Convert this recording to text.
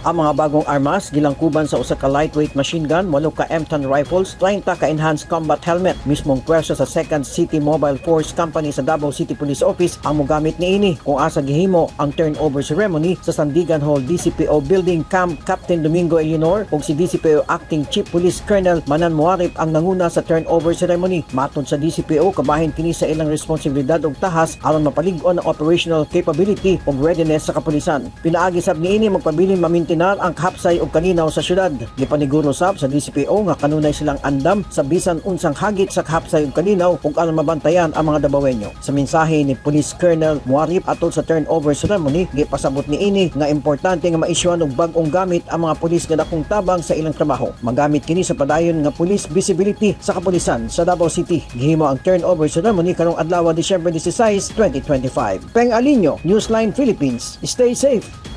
Ang mga bagong armas gilangkuban sa usa ka lightweight machine gun, 8 ka M10 rifles, 30 ka enhanced combat helmet. Mismong pwersa sa 2nd City Mobile Force Company sa Davao City Police Office ang mogamit niini, kung asa gihimo ang turnover ceremony sa Sandigan Hall, DCPO Building. Camp Captain Domingo Eleonor ug si DCPO Acting Chief Police Colonel Manan Muarip ang nanguna sa turnover ceremony. Matod sa DCPO, kabahin kini sa ilang responsibilidad ug tahas aron mapalig-on ang operational capability ug readiness sa kapulisan. Pinaagi sab niini, magpabilin mamintinar ang kahapsay ug kalinaw sa syudad. Gipaniguro sab sa DCPO nga kanunay silang andam sa bisan unsang hagit sa kahapsay ug kalinaw ug aron mabantayan ang mga Dabawenyo. Sa mensahe ni Police Colonel Muarip atol sa turnover ceremony, gipasabot niini nga importante nga maisyuan og bag-ong gamit ang mga pulis nga dakong tabang sa ilang trabaho. Magamit kini sa padayon nga police visibility sa kapulisan sa Davao City. Gihimo ang turnover ceremony karong adlaw, Disyembre 16, 2025. Peng Alinio, Newsline Philippines. Stay safe.